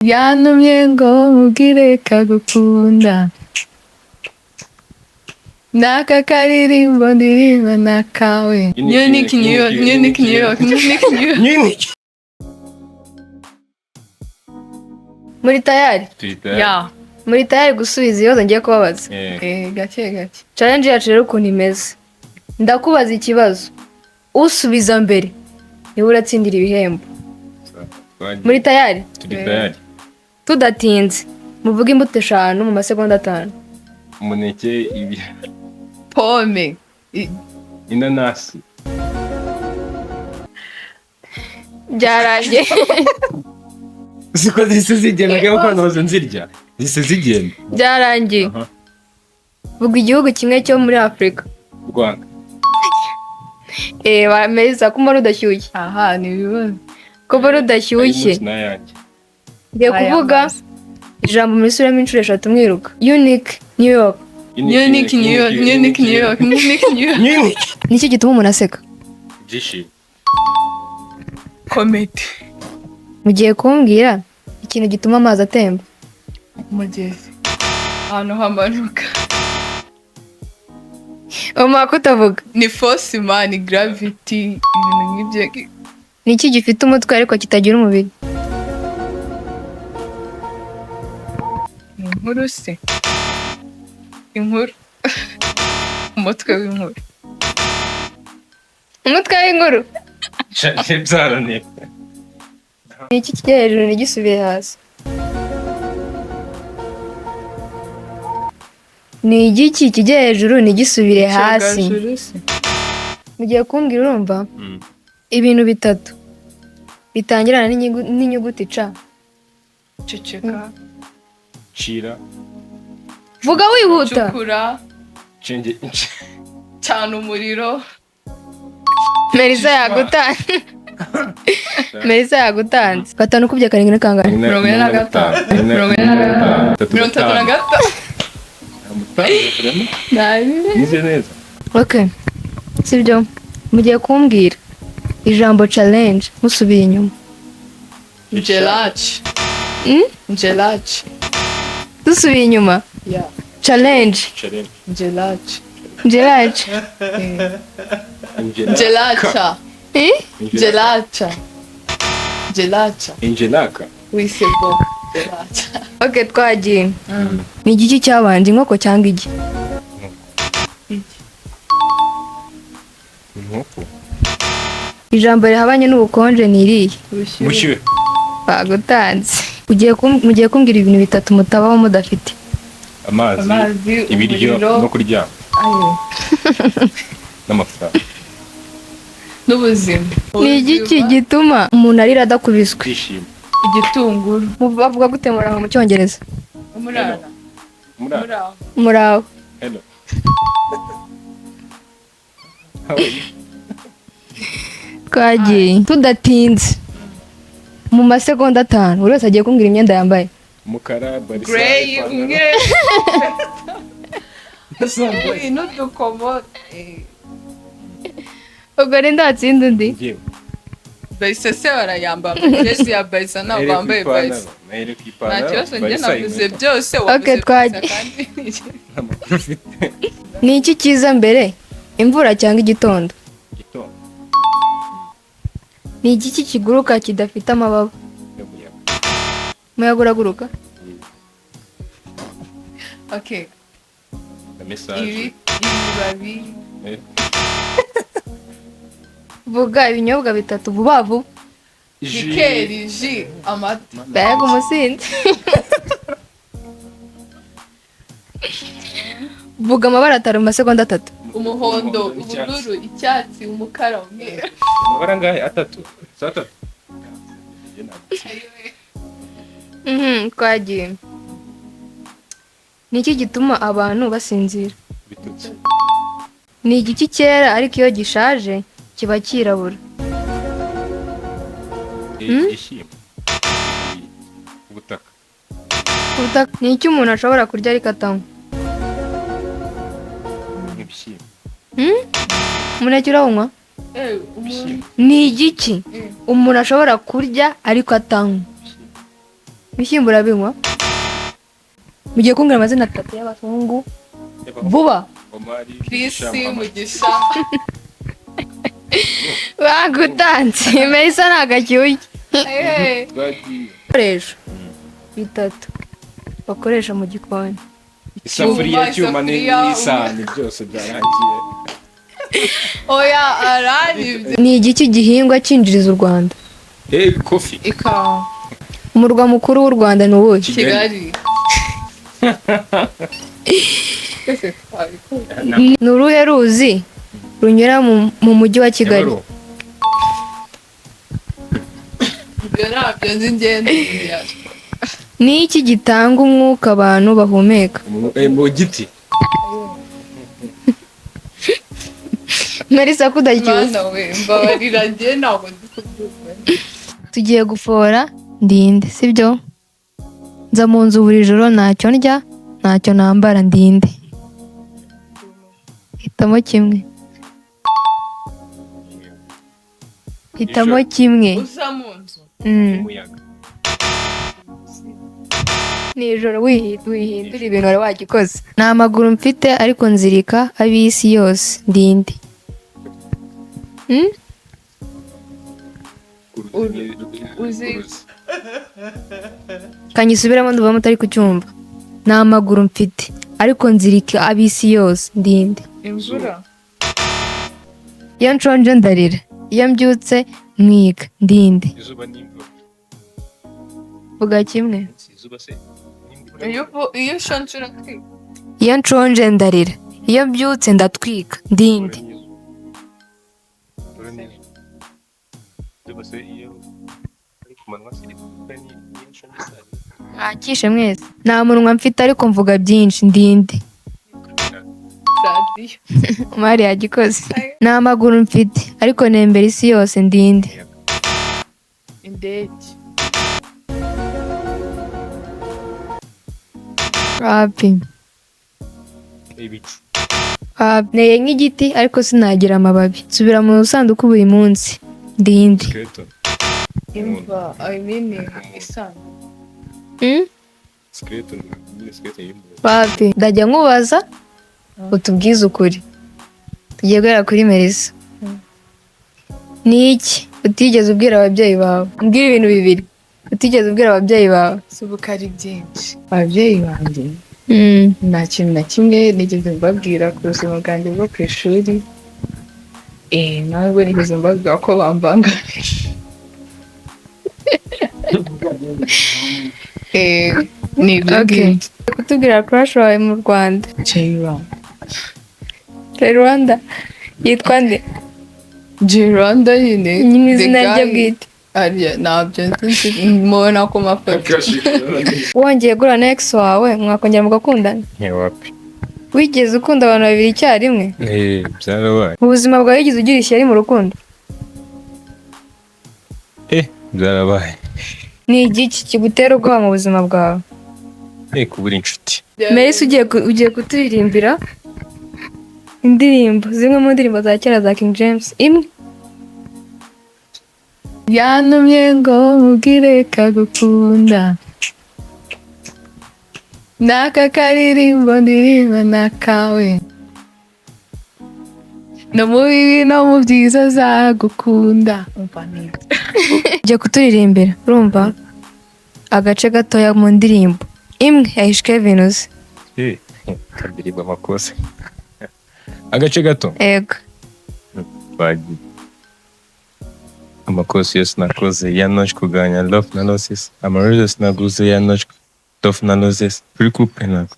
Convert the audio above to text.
Yantumye ngo mubwire kagukunda, n'aka karirimbo ndirimba n'akawe. Munich, New York, Munich, New York, Munich, New York. Munich. Muri tayari? Turi tayari. Ya. Muri tayari gusubiza ibibazo ngiye kubabaza? Eh, Eh, gake gake. Challenge yacu rero ukuntu imeze, ndakubaza ikibazo, usubiza mbere niwe uratsindira ibihembo. Twagiye. Muri tayari? Turi tayari. Tudatinze, muvuge imbuto 5 mu masegonda 5. Umuneke, ibi, Pome. Inanasi. Byarangiye. Siko zihise zigenda kuko abantu bose nzirya. Zihise zigenda. Byarangiye. Aha. Vuga igihugu kimwe cyo muri Afurika. Rwanda. Eh, Melissa, ko mbona udashyushye? Aha ni ibibazo. Ko mbona udashyushye? Ay'umunsi n'ayanjye. Ngiye Aya kuvuga mazi. ijambo murisubiremo inshuro 3 mwiruka. Unique New York. Munich, New York, Munich, New York, Munich, New York. Munich. Niki gituma umuntu aseka? Ibyishimo. Comedy. Mugiye kumbwira ikintu gituma amazi atemba. Umugezi. Ahantu hamanuka. Umwaka utavuga. Ni force man, gravity, ibintu nk'ibyo. Niki gifite umutwe ariko kitagira umubiri? Inkuru se. Inkuru. Umutwe w'inkuru. Umutwe w'inkuru. Byaraneye. Niki kijya hejuru ntigisubire hasi? Ni igiki kijya hejuru ntigisubire hasi? Icyogajuru se. Mugiye kumbwira, urumva? Ibintu bitatu bitangirana n'inyuguti C. Ceceka. Cira. Vuga wihuta. Cukura. Cenge. Cana umuriro. Melissa yagutanze. Melissa yagutanze. 5 ukubye 7 ni kangahe? 45. 45. 35. Nize neza. Okay. Sibyo. Mugiye kumbwira ijambo challenge musubiye inyuma. Njelaci. Njelaci. Dusubiye inyuma. Yeah. Challenge. Challenge. Njelaci. Njelaje. Njelaca. Eh? Njelaca. Njelaca. Ingelaka. Oui, c'est bon. Njelaca. Okay, twagiye. Ni igiki cyabanje, inkoko cyangwa igi? Inkoko. Ijambo rihabanye n'ubukonje ni irihe? Ubushyuhe. Bushyuhe. Bagutanze. Mugiye kumbwira ibintu bitatu mutabaho mudafite. Amazi, Amazi, ibiryo umuriro. no kuryama Ayo. n'amafaranga. N'ubuzima. Ni igiki gituma umuntu arira adakubiswe? Kwishima. Igitunguru. Bavuga gute muraho mu cyongereza? Umurara. Murara. Muraho. Muraho. Hello. How are you? Twagiye. Tudatinze. Mu masegonda 5 buri wese agiye kumbwira imyenda yambaye. Umukara, barisa, Grey, ipantaro. umweru. N'udukomo. Ubwo rero ndatsinda undi. Njyewe. Barisa se barayambara. Jezi ya Barisa ntabwo Nahere ku wambaye ipantaro. Barisa. Nahere ku Nta ipantaro. kibazo njye Barisa navuze inkweto. byose wavuze Okay, Barisa twagiye. kandi. Nta makuru ufite. Ni iki cyiza mbere? Imvura cyangwa igitondo? Igitondo. Ni igiki kiguruka kidafite amababa? Umuyaga. Umuyaga uraguruka? Okay. Na message. Ibi ibibabi. Eh, Vuga ibinyobwa bitatu vuba vuba. Jus. Likeri, ji, amata. Mbega umusinzi. Vuga amabara 5 mu masegonda 3. Umuhondo, icyatsi. ubururu, icyatsi, umukara, umweru. Amabara angahe? Atatu. Si atatu. Njye ntabwo. Twagiye. Ni iki gituma abantu basinzira? Ibitotsi. Ni igiki cyera ariko iyo gishaje kiba cyirabura? Igishyimbo. Ubutaka. Ubutaka. Ni iki umuntu ashobora kurya ariko atanywa? Nk'ibishyimbo. Umuneke urawunywa? Umuntu Ni igiki umuntu ashobora kurya ariko atanywa? Ibishyimbo urabinywa? Mugiye kumbwira amazina atatu y'abahungu vuba. Omari. Chris. Mugisha, Mugisha. Bagutanze. Melissa ntabwo akiwurya. Eh, Twagiye. Ibikoresho bitatu bakoresha mu gikoni. Isafuriya, Icyuma, icyuma isafuriya, n'isahani, byose byarangiye. Oya, araribye. Ni igiki gihingwa cyinjiriza u Rwanda? Eh, coffee. Ikawa. Umurwa mukuru w'u Rwanda ni uwuhe? Kigali. Twese twabikora. Ni uruhe ruzi runyura mu mujyi wa Kigali? Nyabarongo. Ibyo ntabyo nzi, ngenda. Ni iki gitanga umwuka abantu bahumeka? Mu giti. Melissa, kudacyuza. Mana we, mbabarira, njye ntabwo ndi kubyumva. Tugiye gufora ndinde, sibyo? Nza mu nzu buri joro, ntacyo ndya, ntacyo nambara, ndinde. Hitamo kimwe, hitamo kimwe. Uza mu nzu. Umuyaga. Nijoro wihindura ibintu wari wagikoze. Nta maguru mfite ariko nzirika ab'isi yose, ndinde. Uzi- Kanyisubiramo, ndumva mutari kucyumva. Nta maguru mfite ariko nzirika ab'isi yose, ndinde. Imvura. Iyo nshonje ndarira, iyo mbyutse mwiga, ndinde. Izuba n'imvura. Vuga kimwe. Izuba se n'imvura. Iyo ushonje uratwika. Iyo nshonje ndarira, iyo mbyutse ndatwika, ndinde. Imvura n'izuba. Izuba se iyo ari ku manywa se imvura iyo nshonje se. Mwakishe mwese. Nta munwa mfite ariko mvuga byinshi, ndinde. Radiyo. Umari yagikoze. Nta maguru mfite ariko nembera isi yose, ndinde. Indege. Wapi. Ibicu. Wapi. Nteye nk'igiti ariko sinagira amababi, nsubira mu isanduku buri munsi, ndinde. Skeleton. Imva, I mean isanzwe. Mm? Skeleton nyine, skeleton y'umuntu. Wapi. Ndajya nkubaza utubwize ukuri. Tugiye guhera kuri Melissa. Ni iki utigeze ubwira ababyeyi bawe? Mbwira ibintu bibiri utigeze ubwira ababyeyi bawe. Si ubu ko ari byinshi. Ababyeyi banjye, nta kintu na kimwe nigeze mbabwira ku buzima bwanjye bwo ku ishuri. Ntabwo nigeze mbabwira ko bambangamiye. Ni ibyo Okay. ngibyo. Kutubwira crush wawe mu Rwanda. Jay Rwanda. Jay Rwanda yitwa nde? Jay Rwanda nyine. Nyine The izina rye guy. bwite. Arya ntabyo nzi, mubona ku mafoto. Wongeye guhura na ex wawe mwakongera mugakundana? Wapi. Wigeze ukunda abantu babiri icyarimwe? Eh, byarabaye. Mu buzima bwawe wigeze ugira ishyari mu rukundo? Eh, byarabaye. Ni igiki kigutera ubwoba mu buzima bwawe? Eh, kubura inshuti. Melissa, ugiye kuturirimbira indirimbo, zimwe mu ndirimbo za kera za King James, imwe. Yantumye ngo mubwire kagukunda, n'aka karirimbo ndirimba n'akawe, no mu bibi no mu byiza azagukunda. Umva neza. Ugiye kuturirimbira, urumva, agace gatoya mu ndirimbo imwe ya Ish Kevin uzi. Eh, kabiri amakosa. Agace gato. Ego. Bagiye. Amakosa yose nakoze ya noche kuganya love na losses. Amaroza sinaguze ya noche love na losses. Turi couple nako.